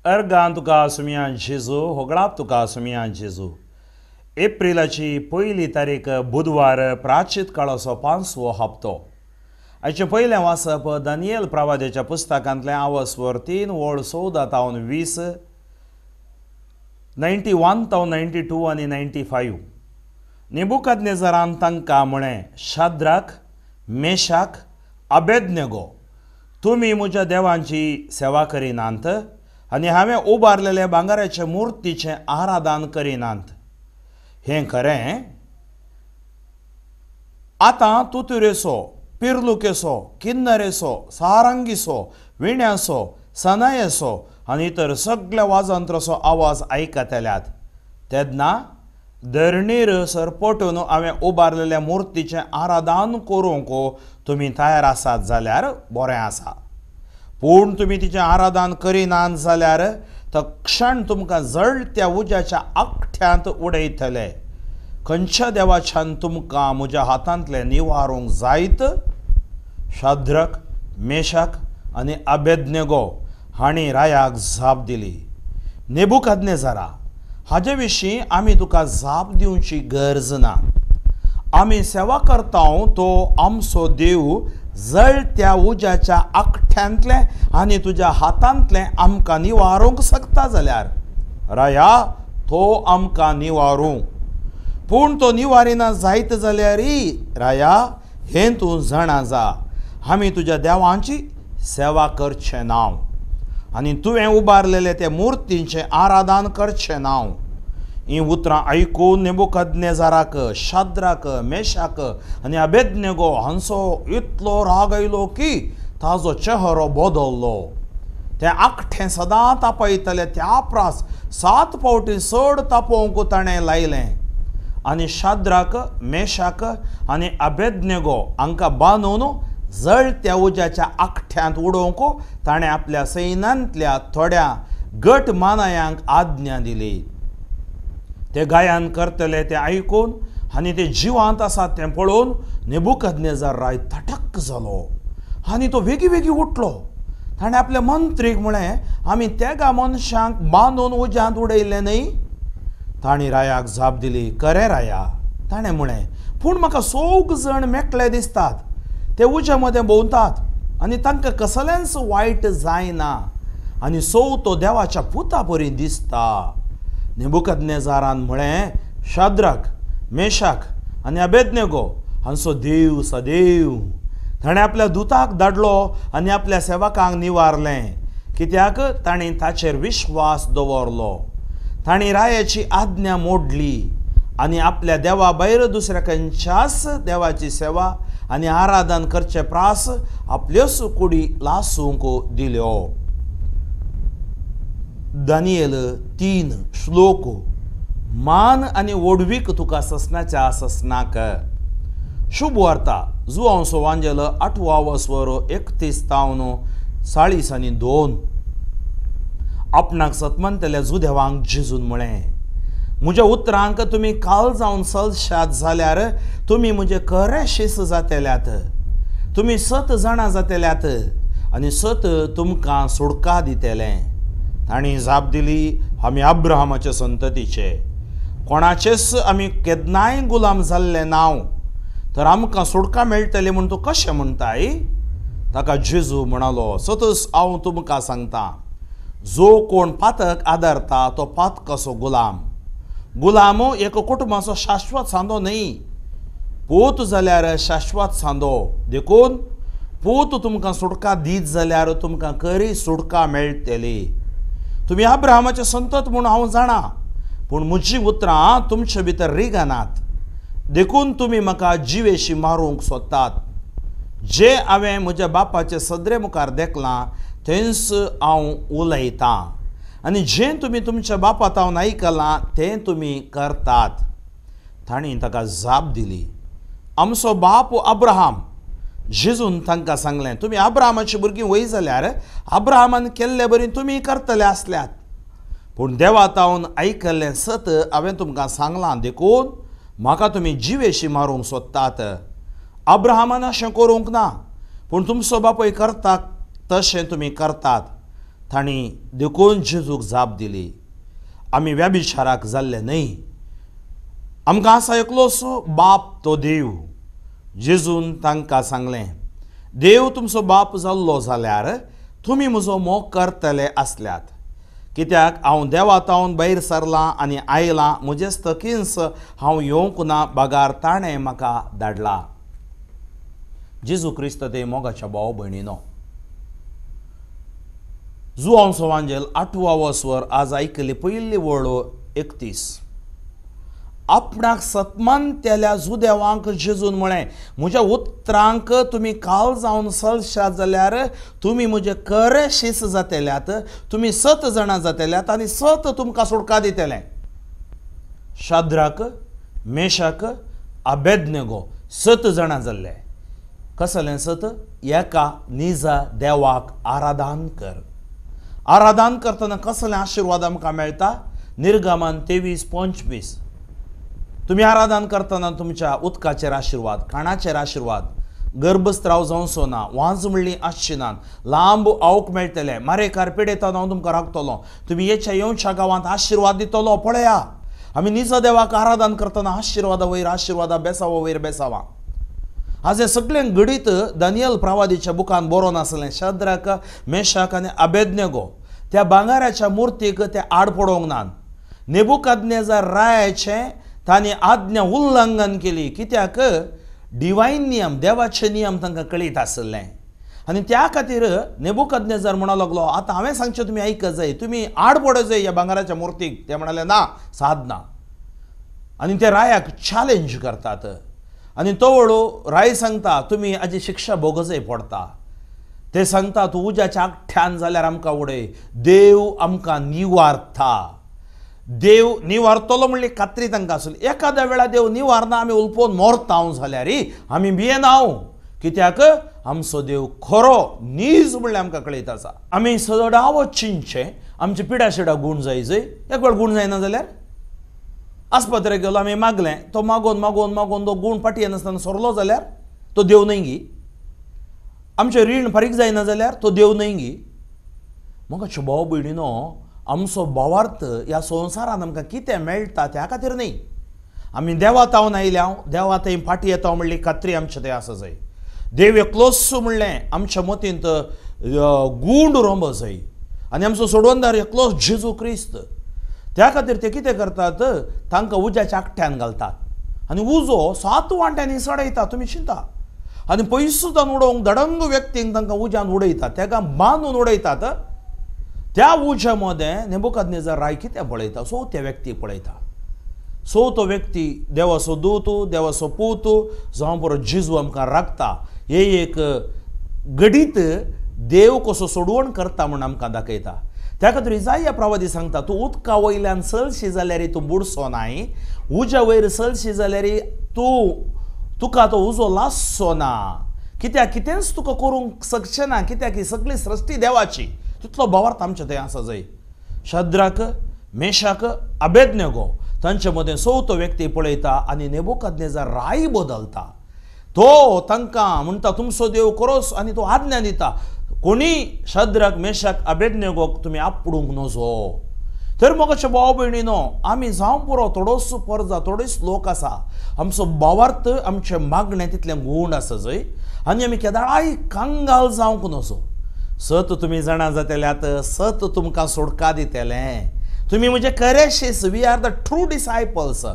Organ तुका सुमया जेजू, होगळाप तुका सुमया जेजू। एप्रिलाची पयली तारीख बुधवार, प्राचीत काळाचो पांचवो हप्तो। आयचें पयलें वाचप दानियल प्रवाद्याच्या पुस्तकांतलें आवस्वर 3 ओळ 14 तावन 20, 91 तावन 92 आनी 95। नेबुकदनेजरान तांकां म्हळें, शाद्राक, मेशाक, अबेदनेगो, तुमी म्हज्या देवांची सेवा करिनात आनी हांवें उबारलेले भांगराचे मुर्तीचें आराधन करिनात, हें खरें? आतां तुतुरेचो, पिर्लुकेचो, किन्नरेचो, सारंगीचो, विण्याचो, सनायेचो आनी इतर सगळ्या वाजंत्राचो आवाज आयकतल्यात तेन्ना धरणीर सरपटून हांवें उबारलेल्या मुर्तीचें आराधन करूंक तुमी तयार आसात जाल्यार बरें आसा, पूण तुमी तिचें आराधन करिनात जाल्यार तक्षण तुमकां जळत्या उज्याच्या आकठ्यांत उडयतले। खंयच्या देवाच्यान तुमकां म्हज्या हातांतलें निवारूंक जायत? शाद्रक, मेशाक आनी अबेदनेगो हांणी रायाक जाप दिली, नेबुकदनेजरा, हाजे विशीं आमी तुका जाप दिवची गरज ना। आमी सेवा करता तो आमचो देव जळत्या उज्याच्या आकठ्यांतलें आनी तुज्या हातांतलें आमकां निवारूंक शकता जाल्यार राया तो आमकां निवारूं, पूण तो निवारिना जायत जाल्यार राया हें तूं जाणा जा, आमी तुज्या देवांची सेवा करचें ना आनी तुवें उबारलेले ते मुर्तींचें आराधन करचें ना। हीं उतरां आयकून नेबुकदनेजराक, शाद्राक, मेशाक आनी अबेदनेगो हांचो इतलो राग आयलो की ताजो चेहरो बदल्लो। तें आकठें सदां तापयतले त्या प्रास 7 फावटी चड तापोवंक ताणें लायलें आनी शाद्राक, मेशाक आनी अबेदनेगो हांकां बांदून जळत्या उज्याच्या आकठ्यांत उडोवंक ताणें आपल्या सैन्यांतल्या थोड्या गट मानायांक आज्ञा दिली। ते गायन करतले तें आयकून आनी ते जिवांत आसात तें पळोवन नेबुकदनेजर राय तटक जालो आनी तो वेगीं वेगीं उठलो। ताणें आपल्या मंत्रीक म्हळें, आमी तेगा मनशांक बांदून उज्यांत उडयलें न्हय? तांणी रायाक जाप दिली, खरें राया। ताणें म्हळें, पूण म्हाका सग जाण मेकळे दिसतात, ते उज्या मदें भोंवतात आनी तांकां कसलेंच वायट जायना आनी सौ तो देवाच्या पुता परी दिसता। नेबुकदनेजरान म्हळें, शाद्राक, मेशाक आनी अबेदनेगो हांचो देव सदेव ताणें आपल्या दुताक धाडलो आनी आपल्या सेवकांक निवारलें, कित्याक तांणी ताचेर विश्वास दवरलो। तांणी रायाची आज्ञा मोडली आनी आपल्या देवा भायर दुसऱ्या खंयच्याच देवाची सेवा आनी आराधन करचे प्रास आपल्योच कुडी लासूंक दिल्यो। दानियल 3 श्लोक। मान आनी वडवीक तुका ससनाच्या ससनाक। शुभ वार्ता जुआंसो वांजेल 8 स्वर 31 तावन 40 आनी 2। आपणाक सतमनतल्या जुदेवांक जेजून म्हळें, म्हज्या उतरांक तुमी काल जावन सलशात जाल्यार तुमी म्हजे खरे शिस जातेल्यात, तुमी सत जाणां जातेल्यात आनी सत तुमकां सुडका दितलें। तांणी जाप दिली, आमी अब्राहमाचे संततीचे, कोणाचेच आमी केन्नाय गुलाम जाल्ले नांव, तर आमकां सुटका मेळटली म्हूण तूं कशें म्हणटाय? ताका जेजू म्हणालो, सतच हांव तुमकां सांगता, जो कोण पातक आदारता तो पातकाचो गुलाम। गुलाम एक कुटुंबाचो शाश्वत सांदो न्हय, पूत जाल्यार शाश्वत सांदो। देखून पूत तुमकां सुटका दीत जाल्यार तुमकां खरी सुटका मेळटली। तुमी अब्राहमाचे संतत म्हूण हांव जाणा, पूण म्हजीं उतरां तुमचे भितर रिगनात, देखून तुमी म्हाका जिवेशी मारूंक सोदतात। जे हांवें म्हज्या बापाचे सदरे मुखार देखलां थंयच हांव उलयतां आनी जें तुमी तुमच्या बापा तावन आयकलां तें तुमी करतात। तांणी ताका जाप दिली, आमचो बाप अब्राहम। जेजून तांकां सांगलें, तुमी अब्राहमाची भुरगीं वय जाल्यार अब्राहमान केल्ले बरी तुमी करतले आसल्यात, पूण देवा तावन आयकल्लें सत हांवें तुमकां सांगलां, देखून म्हाका तुमी जिवेशी मारूंक सोदतात। अब्राहमान अशें करूंक ना, पूण तुमचो बापूय करता तशें तुमी करतात। तांणी देखून जेजूक जाप दिली, आमी व्यभिचाराक जाल्ले न्हय, आमकां आसा एकलोच बाप तो देव। जेजून तांकां सांगलें, देव तुमचो बाप जाल्लो जाल्यार तुमी म्हजो मोग करतले आसल्यात, कित्याक हांव देवा तावन भायर सरलां आनी आयलां, म्हजेच तकींच हांव येवंक ना बगार ताणें म्हाका धाडला। जेजू क्रिस्त ते मोगाच्या भाव भयणीनो, जुआंव सोवांजेल 8वो वस्वर आज आयकली पयली वळ 31। आपणाक सतमानतेल्या जुदेवांक जेजून म्हळें, म्हज्या उतरांक तुमी काल जावन सलशात जाल्यार तुमी म्हजे खरे शीस जातेल्यात, तुमी सत जाणां जातेल्यात आनी सत तुमकां सुटका दितलें। शाद्राक, मेशाक, आबेदनेगो सत जाणां जाल्ले। कसलें सत? एका निजा देवाक आराधन कर। आराधन करतना कसलें आशिर्वाद आमकां मेळटा? निर्गमन 23:25। तुमी आराधन करतना तुमच्या उदकाचेर आशिर्वाद, खाणाचेर आशिर्वाद, गर्भस्त्राव जावचो ना, वांज म्हणली आसची ना, लांब आवक मेळटलें, मारेकार पिडेतना हांव तुमकां राखतलो, तुमी येच्या येवच्या गांवांत आशिर्वाद दितलो। पळया, आमी निजा देवाक आराधन करतना आशिर्वादा वयर आशिर्वादा, बेसावा वयर बेसावा। आज हें सगळें घडीत दानियल प्रवादीच्या बुकान बरोवन आसलें। शाद्राक, मेशाक आनी आबेदनेगो त्या भांगराच्या मुर्तीक ते आड पडोवंक नात। नेबुकदनेजार रायाचें तांणी आज्ञा उल्लंघन केली, कित्याक डिवायन नियम, देवाचे नियम तांकां कळीत आसलें आनी त्या खातीर नेबुकदनेजार म्हणूंक लागलो, आतां हांवें सांगचें तुमी आयकत जाय, तुमी आड पडो जाय ह्या भांगराच्या मुर्तीक। ते म्हणाले ना, सादना। आनी ते रायाक चॅलेंज करतात आनी तो वळू राय सांगता, तुमी हाजी शिक्षा भोगजय पडटा। ते सांगता, तूं उज्याच्या आगठ्यान जाल्यार आमकां उडय, देव आमकां निवारता। देव निवारतलो म्हणली खात्री तांकां आसली। एखाद्या वेळा देव निवारना, आमी उलपोवन मरता हांव जाल्यार आमी भियेना हांव, कित्याक आमचो देव खरो नीज म्हणल्यार आमकां कळयत आसा। आमी सदांच चिंतचें आमचे पिडा शिडा गूण जाय जय, एक वेळ गूण जायना जाल्यार आस्पत्रेक गेलो, आमी मागलें, तो मागोवन मागोवन मागोवन तो गूण फाटी येनासतना सरलो जाल्यार तो देव न्हय गी। आमचें रीण फारीक जायना जाल्यार तो देव न्हय गी। म्हाका भाव भयणीनो, आमचो भावार्थ ह्या संवसारान आमकां कितें मेळटा त्या खातीर न्हय, आमी देवा तावन आयल्या, देवा थंय फाटी येता म्हणली खात्री आमचे थंय आसा जाय। देव एकलोच म्हणलें आमच्या मतींत गूंड रोंब जाय आनी आमचो सोडवणदार एकलोच जेजू क्रिस्त। त्या खातीर ते कितें करतात, तांकां उज्याच्या आगठ्यान घालतात आनी उजो 7 वांट्यांनी सडयता। तुमी चिंता, आनी पयसुतान उडोवंक दडंग व्यक्तींक तांकां उज्यान उडयतात, ताका बांदून उडयतात। त्या उज्या मदें नेबुकदनेजार राय कितें पळयता, सो त्या व्यक्ती पळयता, सो तो व्यक्ती देवाचो दूत, देवाचो पूत जावं पुरो जेजू आमकां राखता। हे एक घडीत देव कसो सोडवण करता म्हूण आमकां दाखयता। त्या खातीर इजाया प्रवादी सांगता, तूं उदका वयल्यान चलशी जाल्यार तूं बुडचो नाय, उज्या वयर चलशी जाल्यार तूं तुका तो उजो लासचो ना, कित्याक कितेंच तुका करूंक शकचें ना, कित्याक ही सगळी सृश्टी देवाची। तितलो भावार्थ आमचे थंय आसा जाय। शाद्राक, मेशाक, आबेदनेगो तांचे मदें चवथो व्यक्ती पळयता आनी नेबुकदनेजार राय बदलता। तो तांकां म्हणटा, तुमचो देव खरोच, आनी तो आज्ञा दिता, कोणी शाद्राक, मेशाक, आबेदनेगोक तुमी आपडूंक नजो। तर मोगाचे भाव भयणीनो, आमी जावं पुरो थोडोसो परजा, थोडोच लोक आसा, आमचो भावार्थ, आमचें मागणें तितलें गूण आसा जय आनी आमी केदाळाय कंगाल जावंक नजो। सत तुमी जाणा जातेल्यात, सत तुमकां सोडका दितलें, तुमी म्हजे खरे शीस, we are the true disciples.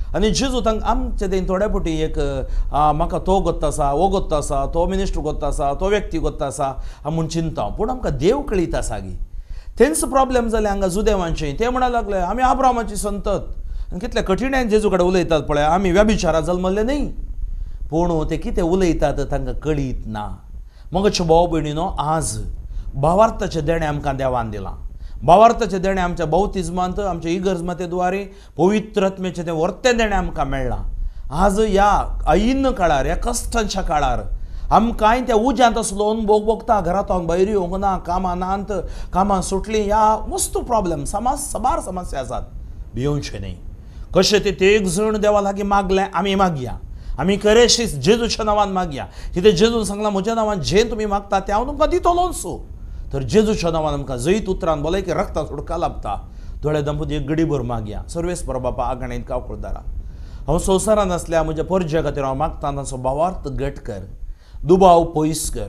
आनी जेजू तांकां आमचे थंय थोडे फावटी एक म्हाका तो गोत्ता आसा, हो गोत्ता आसा, तो मिनिस्टर गोत्ता आसा, तो व्यक्ती गोत्ता आसा म्हूण चिंता, पूण आमकां देव कळीत आसा गी। तेंच प्रॉब्लेम जालें हांगा जुदेवांचे। ते म्हणा लागले, आमी आब्रामाची संतत, आनी कितले कठीणान जेजू कडेन उलयतात पळय, आमी व्यभिचारा जल्मल्ले न्हय, पूण ते कितें उलयतात तांकां कळीत ना। मगचे भाव भयणीनो, आज भावार्थाचें देणें आमकां देवान दिलां। भावार्थाचें देणें आमच्या बौतिज्मांत, आमच्या इगर्जमाते द्वारे पवित्र आत्म्याचें तें वर्तें देणें आमकां मेळ्ळां। आज ह्या ऐन काळार, ह्या कश्टांच्या काळार आमकांय त्या उज्यांत आसलो अनुभव भोगता, घरांत भायर येवंक ना, कामां नात, कामां सुटलीं, ह्या मस्त प्रॉब्लेम, साबार समस्या आसात। भियोवचें न्हय। कशें ते एक जण देवा लागीं मागलें, आमी मागया, आमी करेशीच जेजूच्या नांवान मागया। कितें जेजून सांगलां, म्हज्या नांवान जें तुमी मागता तें हांव तुमकां दितलोच। तर जेजूच्या नांवान आमकां जैत उतरान भलायकी रक्तान सुटका लाभता. दोळे दंपती एक गडीभर मागया. सर्वेस्पर बापा आगाणीत कावकुळदारा, हांव संवसारांत आसल्या म्हज्या परज्या खातीर हांव मागता, तांचो भावार्थ घट कर, दुबाव पयस कर.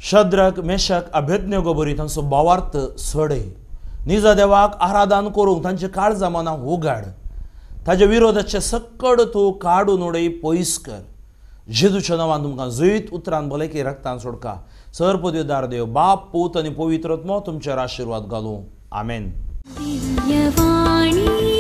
शद्रक मेशक अभेदनेगो बरी तांचो भावार्थ सडय. निजा देवाक आराधन करूंक तांचे काळजा मनां उगाड. ताज्या विरोधाचे सक्कड तूं काडून उडय, पयस कर. जेजूच्या नांवान तुमकां जैत उतरान भलायकी रक्तान सोडका. सर पदवीदार देव बाप, पूत आनी पवित्र आत्मो तुमचेर आशिर्वाद घालूं. आमेन. दिव्यवाणी.